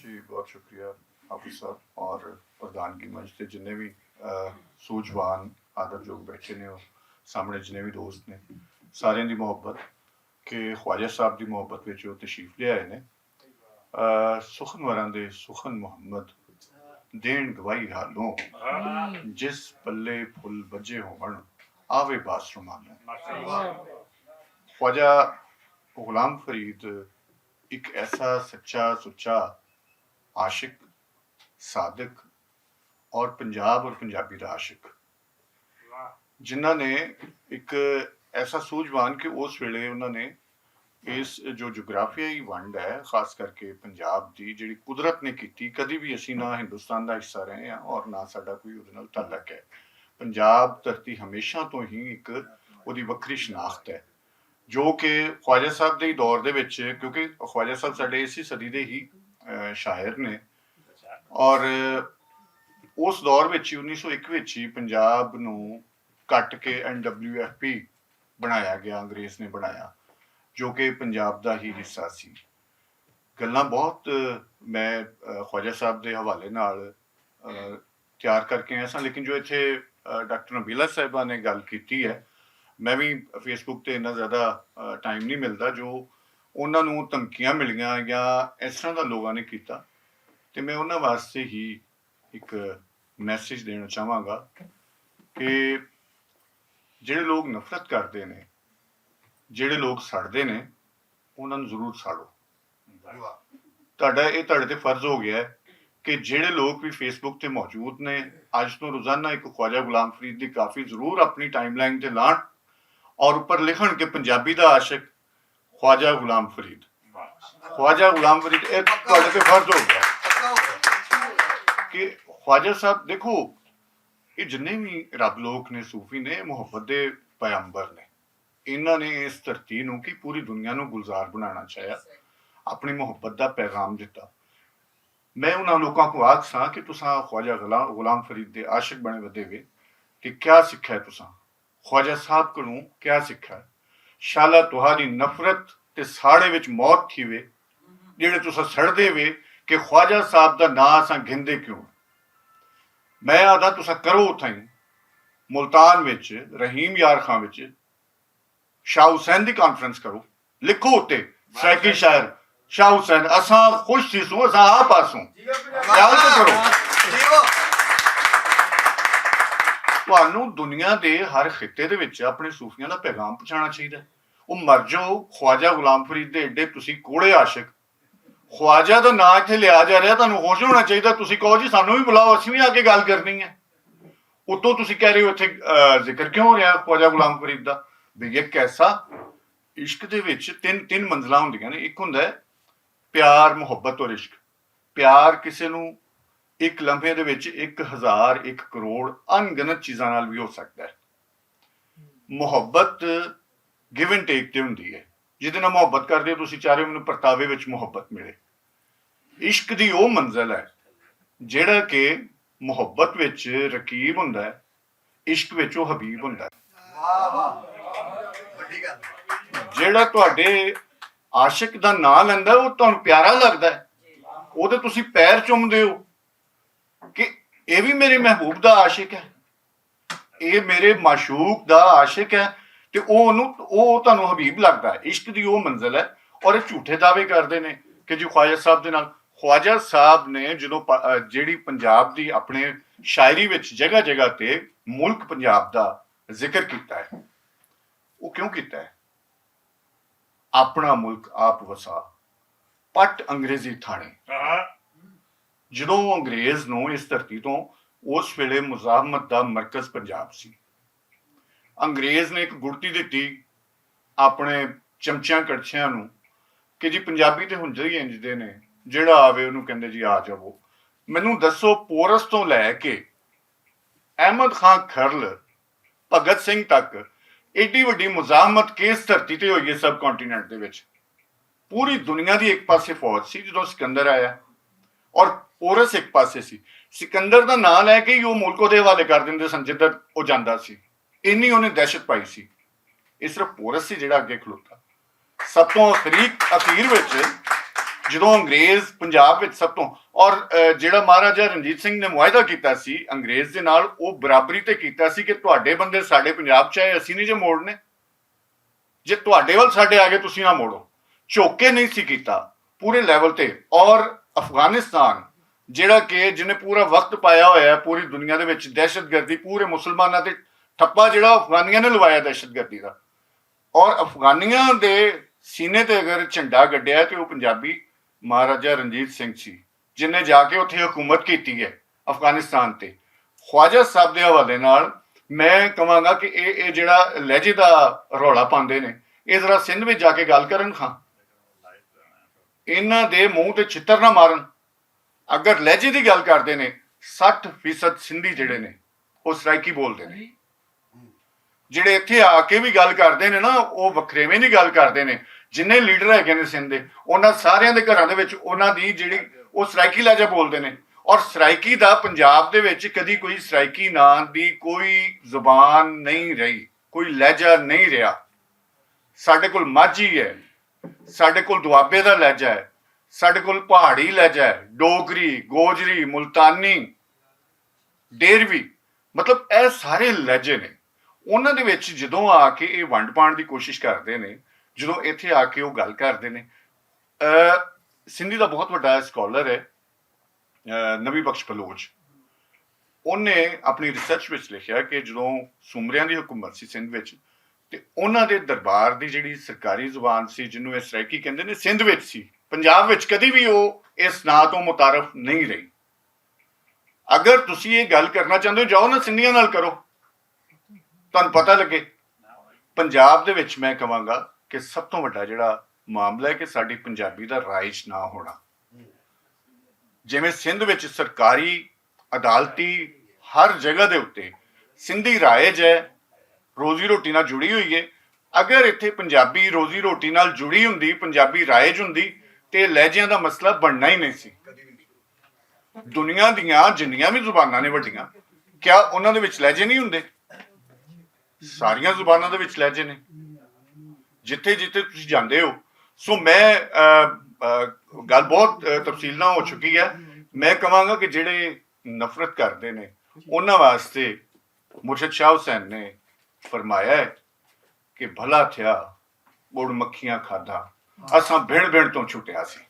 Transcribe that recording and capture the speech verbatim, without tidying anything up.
جی، بہت شکریہ حافظ صاحب اور پردھانگی منچ تے جنہیں بھی، آ، سوجوان آدر جو بیٹھے نے، اور سامنے جنہیں بھی دوست نے، سارے دی محبت کہ خواجہ صاحب دی محبت وچ وہ تشریف لے آئے نے۔ آ، سخن وراں دے سخن محمد دین گواہی حالوں، جس پلے پھل بجے ہون، آوے باس رومانوں۔ خواجہ غلام فرید ایک ایسا سچا سچا عاشق، صادق اور پنجاب اور پنجابی دا عاشق، جنہاں نے ایک ایسا سوجوان کہ اس ویلے انہاں نے اس جو جغرافیائی ونڈ ہے، خاص کر کے پنجاب دی، جڑی قدرت نے کیتی، کدی بھی اسی نہ ہندوستان دا حصہ رہے ہیں اور نہ ساڈا کوئی اودے نال تعلق ہے۔ پنجاب دھرتی ہمیشہ تو ہی ایک اودی وکری شناخت ہے، جو کہ خواجہ صاحب دے ہی دور دے وچ، کیونکہ خواجہ صاحب ساڈے اسی صدی دے ہی، اہ، شاعر نے، اور اس دور وچ ہی، انیس سو اک وچ ہی پنجاب نوں کٹ کے این ڈبلیو ایف پی بنایا گیا، انگریز نے بنایا، جو کہ پنجاب دا ہی حصہ سی۔ گلاں بہت میں، اہ، خواجہ صاحب دے حوالے نال، اہ، تیار کر کے آیا ساں، لیکن جو اتھے، اہ، ڈاکٹر نبیلہ صاحبہ نے گل کیتی ہے، میں بھی فیس بک تے اتنا زیادہ، اہ، ٹائم نہیں ملدا، جو انہاں نوں دھمکیاں ملیاں یا اس طرح دا لوگاں نے کیتا، تے میں انہاں واسطے ہی ایک میسج دینا چاہواں گا کہ جڑے لوگ نفرت کردے نے، جڑے لوگ سڑدے نے، انہاں نوں ضرور ساڑو۔ تہاڈا، اے تہاڈے تے فرض ہو گیا ہے کہ جڑے لوگ بھی فیس بک تے موجود نے، اج تو روزانہ ایک خواجہ غلام فرید دی کافی ضرور اپنی ٹائم لائن تے لان اور اوپر لکھن کہ پنجابی دا عاشق خواجہ غلام فرید۔ خواجہ غلام فرید، اے تہاڈے تے فرض ہو گیا کہ خواجہ صاحب، دیکھو، یہ جنے بھی رب لوک نے، صوفی نے، محبت دے پیغمبر نے۔ انہاں نے اس دھرتی نوں کی پوری دنیا نوں گلزار بنانا چاہیا، اپنی محبت دا پیغام دتا۔ میں انہاں لوکاں کو آکھ ساں کہ تساں خواجہ غلام، غلام فرید دے عاشق بنے ودے وے کہ کیا سکھا ہے تساں؟ خواجہ صاحب کولوں کیا سکھا ہے؟ شالا تہاڈی نفرت تے ساڑے وچ موت تھی وے، جڑے تساں سڑدے وے کہ خواجہ صاحب دا ناں اساں گھندے کیوں؟ میں آدھا تساں کرو اتھائیں ملتان وچ، رحیم یار خان وچ، شاہ حسین دی کانفرنس کرو، لکھو اتے سرائیکی شاعر شاہ حسین، اساں خوش تھی سوں، اساں آپ آسوں۔ خیال تو کرو۔ تانوں دنیا دے ہر خطے دے وچ اپنے صوفیاں دا پیغام پہنچانا چاہیدا ہے۔ او مر جاؤ، خواجہ غلام فرید دے ایڈے تسی کوڑے عاشق، خواجہ دا ناں اتھے لیا جا رہا، تانوں خوش ہونا چاہیدا۔ تسی کہو جی سانوں بھی بلاؤ، اسی بھی آ کے گل کرنی ہے۔ اتوں تسی کہہ رہے ہو اتھے، آ، ذکر کیوں ہو رہا خواجہ غلام فرید دا؟ بھی یہ کیسا عشق دے وچ تین، تین منزلاں ہوندیاں نے۔ ایک ہوندا ہے پیار، محبت اور عشق۔ پیار کسے نوں ایک لمحے دے وچ ایک ہزار، ایک کروڑ ان گنت چیزاں نال بھی ہو سکدا ہے۔ محبت گیو اینڈ ٹیک تے ہوندی ہے۔ جدے نال محبت کردے ہو تسی چاہ رہے ہو مینوں پرتاوے وچ محبت ملے۔ عشق دی او منزل ہے جیڑا کہ محبت وچ رقیب ہوندا ہے، عشق وچ او حبیب ہوندا ہے۔ جیڑا تہاڈے عاشق دا ناں لیندا ہے، او تہانوں پیارا لگدا ہے، او تے تسی پیر چومدے ہو کہ اے وی میرے محبوب دا عاشق ہے، اے میرے معشوق دا عاشق ہے، تے او اونوں، او تہانوں حبیب لگدا ہے۔ عشق دی او منزل ہے۔ اور اے جھوٹے دعوے کردے نے کہ جی خواجہ صاحب دے نال، خواجہ صاحب نے جدوں پ-، اہ، جیڑی پنجاب دی اپنے شاعری وچ جگہ جگہ تے ملک پنجاب دا ذکر کیتا ہے، وہ کیوں کیتا ہے؟ اپنا ملک آپ وسا، پٹ انگریزی تھانے۔ جدوں انگریز نوں اس دھرتی تو اس ویلے مزاحمت دا مرکز پنجاب سی، انگریز نے ایک گڑتی دتی اپنے چمچیاں کڑچھیاں نوں کہ جی پنجابی تے ہنجے ہی انج دے نے، جیڑا آوے انہوں کہندے جی آ جاؤ۔ مینوں دسو، پورس تو لے کے احمد خان کھرل، بھگت سنگھ تک ایڈی وڈی مزاحمت کس دھرتی تے ہوئی ہے؟ سب کانٹیننٹ دے وچ پوری دنیا دی ایک پاسے فوج سی جدوں سکندر آیا، اور پورس ایک پاسے سی۔ سکندر دا نام لے کے ہی وہ ملک دے حوالے کر دیندے سن جدھر وہ جاندا سی، اینی انہیں دہشت پائی سی۔ یہ صرف پورس سی جڑا اگے کھلوتا۔ سب تو اخری، اخیر وچ جدوں انگریز پنجاب وچ سب توں، اور جیہڑا مہاراجا رنجیت سنگھ نے معاہدہ کیتا سی انگریز دے نال، او برابری تے کیتا سی کہ تہاڈے بندے ساڈے پنجاب چ آئے، اسی نئیں جے موڑنے۔ جے تہاڈے ول ساڈے آ گئے، تسی نہ موڑو۔ چوکے نئیں سی کیتا پورے لیول تے۔ اور افغانستان، جیہڑا کہ جنہیں پورا وقت پایا ہویا ہے پوری دنیا دے وچ دہشت گردی، پورے مسلماناں تے ٹھپا جیہڑا افغانیاں نے لوایا دہشت گردی دا، اور افغانیاں دے سینے تے اگر جھنڈا گڈیا ہے تے او پنجابی مہاراجا رنجیت سنگھ سی، جن نے جا کے اتھے حکومت کیتی ہے افغانستان تے۔ خواجہ صاحب دے حوالے نال میں کہاں گا کہ اے اے جڑا لہجے دا رولا پاندے نے، اے ذرا سندھ وچ جا کے گل کرن خاں، انہاں دے منہ تے چھتر نہ مارن۔ اگر لہجے دی گل کردے نے، سٹھ فیصد سندھی جڑے نے، او سرائیکی بولدے نے۔ جڑے اتھے آ کے وی گل کردے نے نا، او وکھریویں دی گل کردے نے۔ جنہیں لیڈر ہے گئے نے سندھ دے، انہاں ساریاں دے گھراں دے وچ انہاں دی جڑی، او سرائیکی لہجہ بولدے نے۔ اور سرائیکی دا پنجاب دے وچ کدی کوئی سرائیکی ناں دی کوئی زبان نہیں رہی، کوئی لہجہ نہیں رہیا۔ ساڈے کول ماجھی ہے، ساڈے کول دوابے دا لہجہ ہے، ساڈے کول پہاڑی لہجہ ہے، ڈوگری، گوجری، ملتانی، ڈیروی، مطلب اے سارے لہجے نے۔ انہاں دے وچ جدوں آ کے اے ونڈ پاؤن دی کوشش کردے نے، جدوں ایتھے آ کے او گل کردے نے، سندھی دا بہت وڈا اسکالر ہے نبی بخش بلوچ، انہیں اپنی ریسرچ وچ لکھیا کہ جدوں سومریاں دی حکومت سی سندھ وچ، تے انہاں دے دربار دی جڑی سرکاری زبان سی، جنوں اے سرائیکی کہندے نے، سندھ وچ سی، پنجاب وچ کدی وی او اس ناں توں متعارف نہیں رہی۔ اگر تسی اے گل کرنا چاہندے ہو، جاؤ نا سندھیاں نال کرو، تہانوں پتہ لگے۔ پنجاب دے وچ میں کہاں گا کہ سب توں وڈا جڑا معاملہ ہے کہ ساڈی پنجابی دا رائج نہ ہونا۔ جویں سندھ وچ سرکاری، عدالتی، ہر جگہ دے اُتے سندھی رائج ہے، روزی روٹی نال جڑی ہوئی ہے۔ اگر اتھے پنجابی روزی روٹی نال جڑی ہوندی، پنجابی رائج ہوندی، تے لہجیاں دا مسئلہ بننا ہی نہیں سی۔ دنیا دیاں جنیاں وی زباناں نے وڈیاں، کیا انہاں دے وچ لہجے نہیں ہوندے؟ ساریاں زباناں دے وچ لہجے نے، جتھے جتھے تسی جاندے ہو۔ سو میں گل بہت تفصیل نہ ہو چکی ہے۔ میں کہاں گا کہ جڑے نفرت کردے نے، انہاں واسطے مرشد شاہ حسین نے فرمایا ہے کہ بھلا تھیا گڑ مکھیاں کھادا، اساں بھڑ بھڑ توں چھٹیا سی۔